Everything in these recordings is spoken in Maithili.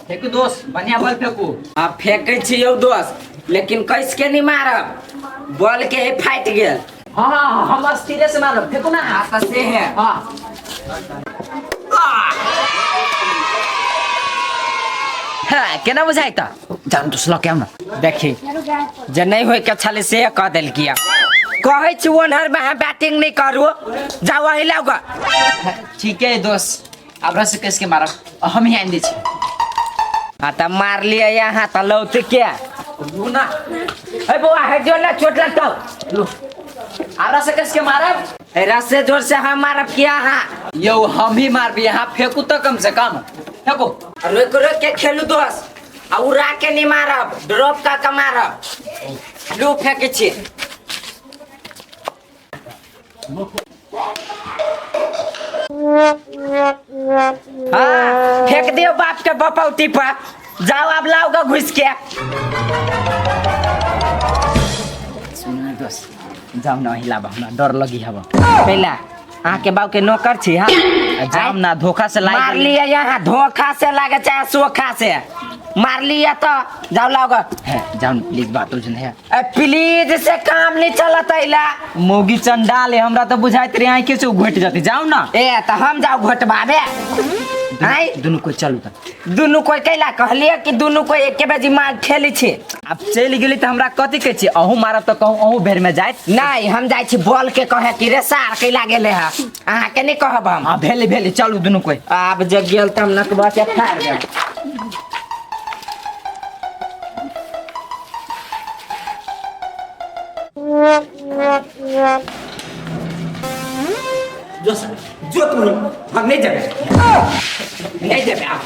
फेंकू दोस्त, बढ़िया बॉल फेंकू। आ फेंकै छी यौ दोस्त, लेकिन कस के नहीं मारब, बॉल के ही फाटि गेल। हाँ हाँ, हम स्थिरे से मारब, फेंकू ना। हाँ तऽ से है। हाँ हाँ, केना बुझाइ तऽ जान दोस्त लऽ के आउ ना। देखी जे नहीं होय के छलै से कह देलकिया। कहै छी ओनहर में अहाँ बैटिंग नहीं करू, जाओ अही लाउ ग। ठीक है दोस्त, आब रस्सी कस के मारब, हम ही आनि दै छी। हाँ तऽ मार लिअ यहाँ तऽ लौत के लू ना। ए बौआ, हे जो ना चोट लगतौ। लू, आब रस्सी कस के मारब। ए रस्से जोर से हम मारब किया अहाँ? यौ हम ही मारबी, यहाँ फेंकू तऽ कम से कम फेंकू। रोक रोक के खेलू दोस्त, आ उड़ा के नहीं मारब, ड्रॉप का के मारब। लू फेंकै छी। हाँ फेंक दियो बाप के बपौती पर, जाओ अब लाओ गा घुस के। सुन दोस्त, जाओ ना हिलाबा, हमरा डर लगी हवा। पहला अहाँ के बाप के नौकर छी। हाँ जाओ ना, धोखा से लाग मार लिया यहाँ, धोखा से लागे चाहे सोखा से मार लिया तो जाओ लाओ गा। है जाओ ना प्लीज, बात उजन है। ए प्लीज से काम नहीं चलत अइला। मोगी चंडाल है, हमरा तो बुझाइत रहे आंखि से घोट जाते, जाओ ना। ए तो हम जाओ घोटबाबे। आय दुनू कोई चलू त। दुनू कोई कैला कहलिए कि दुनू कोई एके बेजी मार खेली छी। अब चलि गेली त हमरा कथि कहै छी, अहूँ मारब त कहूँ अहूँ भेर में जाइत। नहीं हम जाइ छी बॉल के कहे कि रे सार कैला गेले है, अहाँ के नहीं कहब हम। हां भेली भेली, चलू दुनू कोई। आब जे गेल त हम नकबा के फाड़ देब। जो जो तू हम नहीं जाबे, नहीं जाबे आप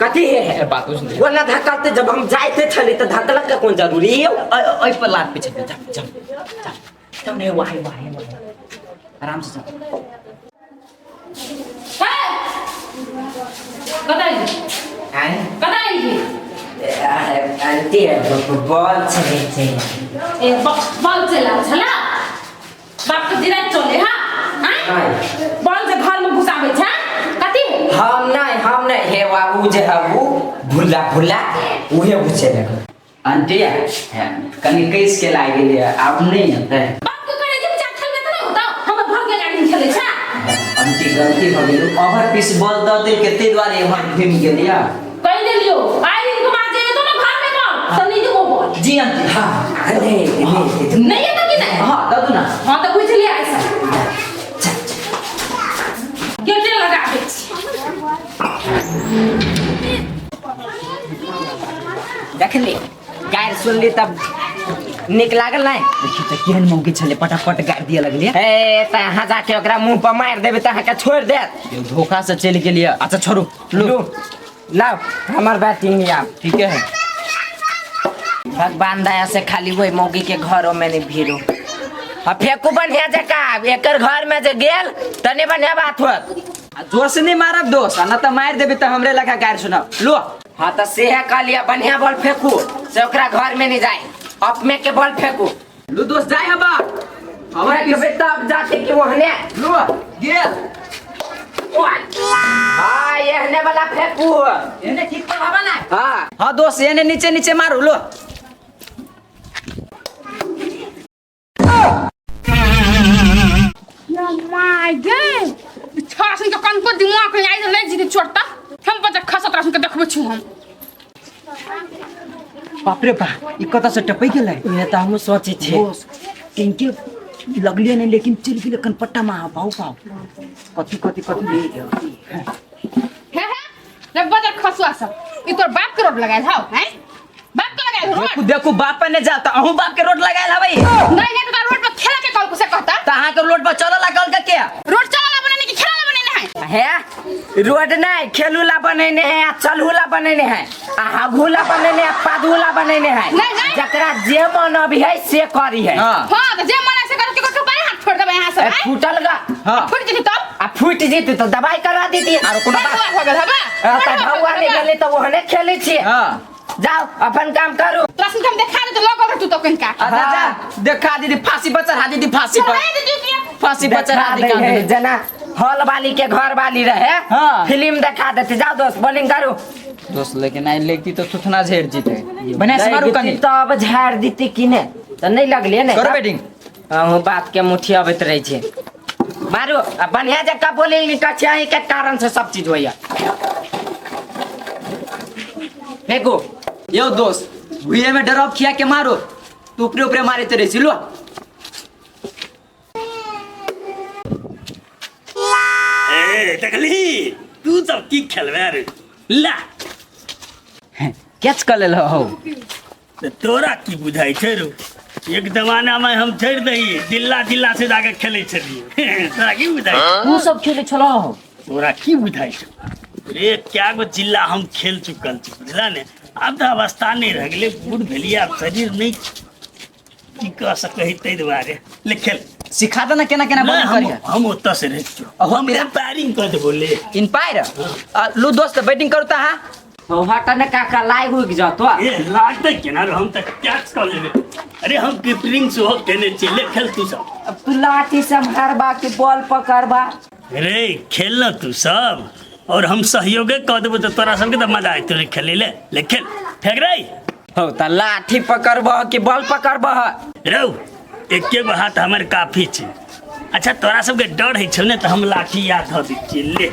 कथी है बात उस वो ना धकलते, जब हम जाते छली तो धकलक के कोन जरूरी है? ओइ पर लात पीछे जा जा जा जा नहीं वाहे वाहे आराम से जा। आय कतऽ एलही? आंटी बॉल छलै छै। ए बॉल चला छला बाप के दिना चले। हां नहीं। बॉल से घर में घुसाबै छै कथी? हम नहीं, हम नहीं, हे बाबू जे हबू भुला भुला उहे घुसे लगे। आंटी कनी कैस के लाग गेलै, आब नहीं हेतै। बाप के करे जे बच्चा खेलबे त नहीं होता, हमर घर के गाड़ी में खेलै छै। आंटी गलती भऽ गेल, ओवर पीस बॉल दऽ देल के ताहि दुआरे एम्हर घुमि गेलियै। कहि देलियो आइ दिन के बाद जेबे तो ना घर में बॉल त नहीं देबो बॉल। जी आंटी। हाँ अरे नहीं है तो कि नहीं? हाँ दऽ दू ना। हां त बुझ लिया, ऐसा गेटे लगा दे छी। देखली गारि सुनली तब नीक लागल नहीं? देखियौ तऽ केहन मौगी छलै, पटापट गारि दिअ लगलियै। ए तऽ अहाँ जाके ओकरा मुंह पर मारि देबै तऽ अहाँके छोड़ि देत। यौ धोखा से चलि गेलियै। अच्छा छोड़ू, लू लू लाओ हमर बैटिंग आब। ठीके है। भगवान दया से खाली वही मौगी के घरों में नहीं भीड़ो। आ फेंकू बढ़िया जकाँ, एकर घर में जे गेल तऽ नहीं बढ़िया बात होत। आ जोर से नहीं मारब दोस्त, आ ना तऽ मारि देबै तऽ हमरे लखा गारि सुनाब। लो। हाँ तऽ सेहे कहलियै, बढ़िया बॉल फेंकू से ओकरा घर में नहीं जाए, अपने के बॉल फेंकू। लू दोस्त जाय हबा। हमरा के तब जाते कि ओहने। लू गेल। हाँ एहने वाला फेंकू। एने ठीक पर हबा ना। हाँ हाँ दोस्त एने नीचे नीचे मारू। लो my गे छोरा सुन के कनको दिमाग में आई नहीं जीते चोट त हम बच्चा खसत रह सुन के देखबै छु हम। बाप रे बा, ई कतऽ से टपै गेलै? इहे तऽ हमहूँ सोचै छियै। दोस्त टिंके लगलियै नहि, लेकिन चलि गेलै कनपट्टा में। पाउ पाउ कथी कथी कथी ले गेल। हे हे रे बजर खसुआ सब, ई तोर बाप के रोड लगायल हौ? हैं बाप के लगायल रोड? देखू देखू बाप पर नहि जाओ तऽ अहूँ बाप के रोड लगायल हबै। नहीं नहीं, तो रोड पर खेला के कल से कहता। तऽ अहाँके रोड पर चलऽ लागल के के? रोड चला बनेने कि खेला बनेने है? हे रोड नहीं खेलू ला बनेने है, आ चलू ला बनेने है, आ हगू ला बनेने है, पादू ला बनेने है। नहीं, नहीं। जकरा जे मन अभी है से करी है। हाँ। हां तो जे मन है से कर के को बाहर हाथ छोड़ देबे यहां से। ए, फूटल गा। हाँ। फूट जेती तब? आ फूट जेती तो दवाई करा देती। आरो कोनो बात? बड़ुआ हो गेल हबा। आ, तऽ ढौआ नहि गेलै तऽ ओहने खेलै छियै। हाँ। जाओ अपन काम करू। तोरा सुन के हम देखा दे तो लगल रहतू तो कनिका। अच्छा जा देखा दीदी, फांसी पर चढ़ा दीदी, फांसी पर। चढ़ा दे तू के। फांसी पर चढ़ा देखा दी। दै है, जेना हॉल वाली के घर वाली रहे। हाँ। फिल्म देखा देती। जाओ दोस्त बॉलिंग करू। दोस्त लेकिन आई लेती तो थुथना झेड़ जीते बने से मारू कनी। तब झाड़ दीती कि ने तो नहीं लगलिए ने। करो बैटिंग। अहूँ बात के मुठी अबैत रहे छे। मारू आ बढ़िया जगह बॉलिंग टच अहीं के कारण से सब चीज होइया। फेंकू। यो दोस्त भुइये में ड्रॉप खिया के मारो तू ऊपरे ऊपरे मारे तेरे सिलो। ए देखली तू सब की खेलबे रे ला। कैच कर लेल हो। त तोरा की बुझाइ छै रो? एक जमाना में हम छोड़ दही जिला जिला से जाके खेलै छलियै। तोरा की बुझाइ छै? तू सब खेले छलो हो। तोरा की बुझाइ छै रे? क्या गो जिला हम खेल चुकल छी बुझला ने। आब तऽ अवस्था नहि रह गेलै, बूढ़ भेलियै, आब शरीर नहि की कऽ सकै ताहि दुआरे। ले खेल। सिखा दे ना केना केना नहि, बॉलिंग हम करिया। हम ओतऽ से रहै छियौ। अहो, हम तेरा- एम्पायरिंग कऽ देबो ले। इम्पायर लू दोस्त बैटिंग करू ता। हाँ हो हट ने काका लाइव उगि जतो। ए लागतै केना रे, हम तऽ कैच कऽ लेबै। अरे हम कीपरिंग सेहो केने छियै। ले खेल तू सब। अब तू लाठी से मारबा कि बॉल पकड़बा? रे खेल न तू सब और हम सहयोगे कऽ देबो तऽ तोरा सबके तऽ मजा आयत रे खेलै ले। ले खेल फेंक रे। हो त लाठी पकड़बह कि बॉल पकड़बह? रौ एके गो हाथ हमर काफी छै। अच्छा तोरा सबके डर होइ छौ ने तऽ हम लाठी याद धऽ दै छियै। ले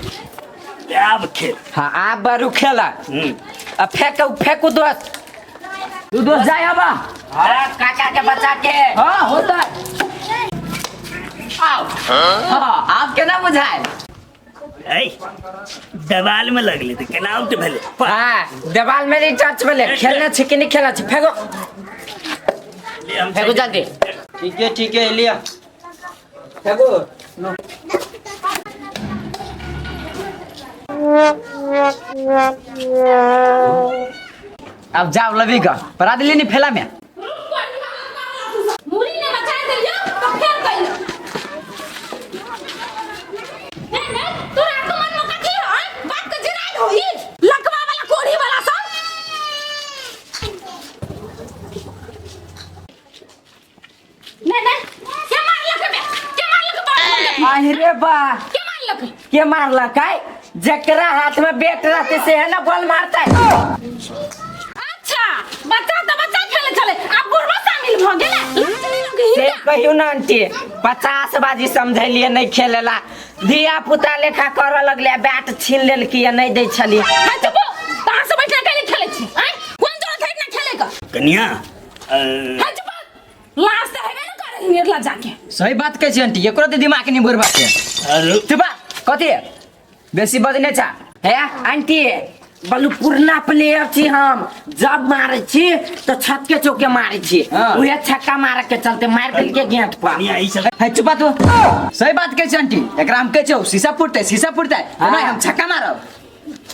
ले आब खेल। हाँ आब बरू खेला। आ फेंकू फेंकू दोस्त। तू दोस्त जाय हवा। हाँ काका के बचा के। हाँ होता आओ। हाँ आप केना बुझाए? ऐ देवाल में लगले तऽ केना आउट भेलै? हाँ देवाल में नहीं टच भेलै। खेलना छै कि नहीं खेलना छै? फेंको ले हम फेंको जल्दी। ठीक है ठीक है लिया फेंको। अब जाओ लवी का परा दिली नहीं फैला में। मुड़ी ने बचा देलियो तो फेर कइलो। नहीं नहीं तोरा के मन में कथी है? बात के जिराय होई लकवा वाला कोढ़ी वाला सब। नहीं नहीं के मारलक बे? के मारलक बाप? आहि रे बा के मारलक? के मारलक? आय जकरा हाथ में बैट रहते से है ना बॉल मारता है। अच्छा बच्चा तो बच्चा खेले चले अब बुढ़वा शामिल भ गेले। लाज नहीं लगे से हिनका? कहियो ना आंटी 50 बाजी समझलिए नहीं खेलेला। धिया पुता लेखा करऽ लगले बैट छीन लेलकी या नहीं दै छलिए। हां चुप तहाँ से बैठना कैले खेले छी? आय कोन जरूरत है इतना खेले का? कनिया हां चुप लाज त हेबे न करे निर्ला जाके। सही बात कहै छी आंटी, एकरो तऽ दिमाग नहीं बुढ़बा के। अरे चुपा कथी बेसी बजने छा? हे आंटी बलू पुरना प्लेयर छी हम। जब मारे छी तो छक्के चौके मारे छी। हाँ। उहे छक्का मारे के चलते मार देलके गेंद पर। कनिया ई सब है चुपा तू। सही बात कहै छी आंटी, एकरा हम कहै छियौ शीशा फूटतै शीशा फूटतै। हाँ। नहीं हम छक्का मारब।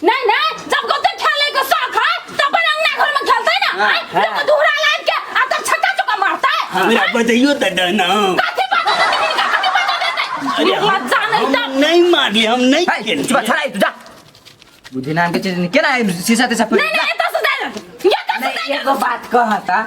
नहीं नहीं जब गोते खेले के शौक है तब अपन अंगना घर में खेलते ना। हाँ, आय लोग दुहरा लाइन के आ तब छक्का चौका मारता है। हमरा बतैयो तऽ दे ना। कथी बात देते हिनका? कथी बात देते? अरे लज्जा नहीं हम तब। नहीं मारली, हम नहीं है खेलली। चुपा छड़ा तू जा। बुद्धि नाम के चीज केना शीशा तीशा फूट? नहीं नहीं एतऽ से जाय ये तऽ से नहीं एगो बात कहता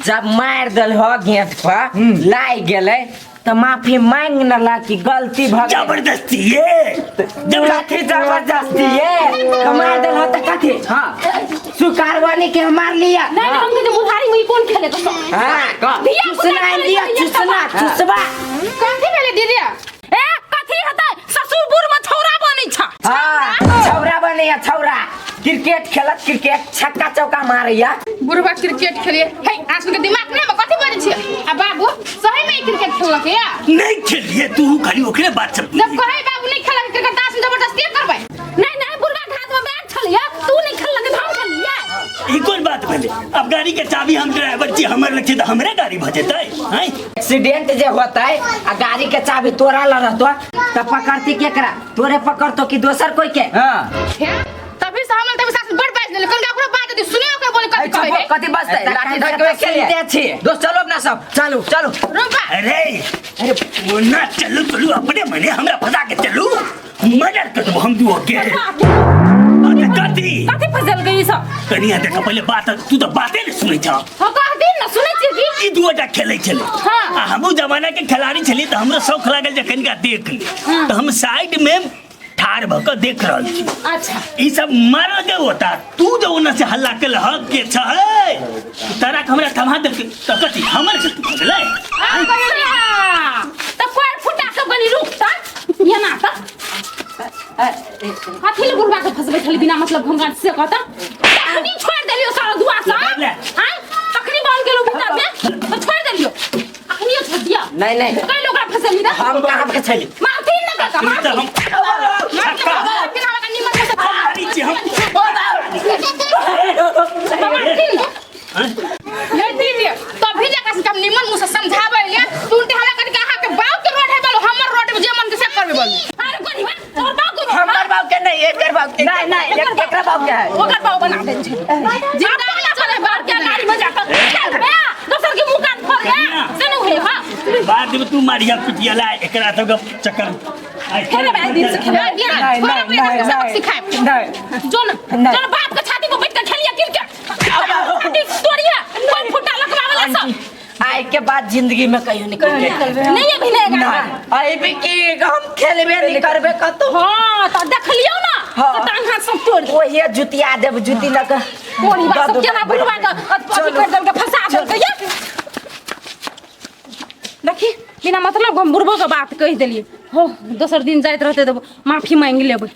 जब मार देल हो गेंद पर लाग गेलै तो माफी मांग न ला कि गलती भ गेलै। जबरदस्ती ये कथी जबरदस्ती ये मार देल हो त कथी? हाँ स्वीकारवानी के हम मार लिया। नहीं नहीं हम के बुढ़ारी में कौन खेले तो सब? हाँ धिया पुता चुसना खेले लिया छलियै चुसना तब। चुसबा। कथी भेलै दीदी? ए कथी हेतै? ससुर बूढ़ में छौरा बनै छ। हाँ छौरा बनैया छौरा क्रिकेट खेलत क्रिकेट छक्का चौका मारैया। बुढ़वा क्रिकेट खेलिए हे आज के दिमाग ने में कथी बनै छै? आ बाबू सही में क्रिकेट खेललक या नहीं खेलिए तू खाली ओकरे बात सब। जब कहे बाबू नहीं खेलक क्रिकेट तास में जबरदस्ती करबै। नहीं नहीं बुढ़वा के हाथ में बैट छलिए तू नहीं खेललक त हम खेलिए। ई कोन बात भेलै? अब गाड़ी के चाबी हम ड्राइवर छी हमर लग छै तऽ हमरे गाड़ी भऽ जेतै? हैं एक्सीडेंट जे होतै आ गाड़ी के चाबी तोरा लग रहतो त पकड़ती केकरा? तोरे पकड़तो कि दोसर कोई के? हाँ हे तभी से हमल तभी सास बड़ बाज देले कल ओकरो बात दी सुनियो के बोले कथी चुप कहै कथी बजतै? ए, लाठी तखन धर के से खेलिए। सुनिते छी। दोस्त चलो अपना सब चलू चलू। रोपा अरे अरे वो ना चलू चलू अपने मने हमरा फंसा के चलू मर्डर कर देबो हम दुओ के। अरे कथी कथी फसल गई सब? कनिया देख पहिले बात तू तऽ बाते नहीं सुनै छ। हां कह दिन ना सुनै छी की? ई दुटा खेलै छलै। हाँ। आ हमहूँ जमाना के खिलाड़ी छलियै तऽ हमरो शौक लागल जे कनिका देख ली, तऽ हम साइड में ठाढ़ भऽ कऽ देख रहल छी। अच्छा। ई सब मारल के होता, तू जो ओना से हल्ला के हक के छै, तारा के हमरा थमा देलकै तऽ कथी हमर के तू भेलै? अच्छा, तऽ पैर फुटा के गली रुक त एना त कथी ले बुढ़वा के फसबै छली बिना मतलब घमघाट से कहता? तखनी छोड़ देलियो सारा दुआ से। ले। हां, तखनी बॉल गेलो भीतर में तो छोड़ देलियो, अखनियो छोड़ दिया। नहीं, नहीं। कई लोग फसली ना। हम कहाँ फसली? मारती ना काका, ई तऽ हम मारती फिर हमरा निमन से मारी छी हम। मारती ना। हैं? ये दीदी तभी जाकर से हम निमन मुंह से समझाबै ले तू उनटे हमरा कनि अहाँ के बाप के रोड है बोलो, हमर रोड में जे मन के से करबे बोलो। अरे कोनी बा तोर बाप के रोड? हमर बाप के नहीं, एकर बाप के। नहीं नहीं, एकरा बाप के है। ओकर बाप बना दे छै जिंदा ना चले बाहर के गाड़ी में जाकर चल बे, दोसर के मुंह कान फोड़ गया से नहीं होए। हां, बाद में तू मारिया पिटिया ला एकरा सब के चक्कर आइ। खेले बे दिन से खेले दिया। नहीं, छोड़ नहीं, बे, एकरा सबक नहीं, सिखाए नहीं। जो न नहीं। जो न बाप के छाती पर बैठ के खेलिया क्रिकेट, छाती तोड़िया कोई फुटा लकवा वाला सब। आइ के बाद जिंदगी में कहियो नहीं क्रिकेट नहीं अभी नहीं गाना। नहीं, आई भी की हम खेलबे नहीं करबे कतौ। हाँ तो देख लियो ना। हाँ। तो टांग हाथ सब तोड़ दे। ओहे जुतिया देब, जुती लग कोनी बात सब केना बुढ़वा के अथी कर देल के फंसा देल के। ये देखी बिना मतलब हम बुढ़बो के बात कहि देलिए हो, दोसर दिन जाइत रहते तऽ माफी मांगि लेबै।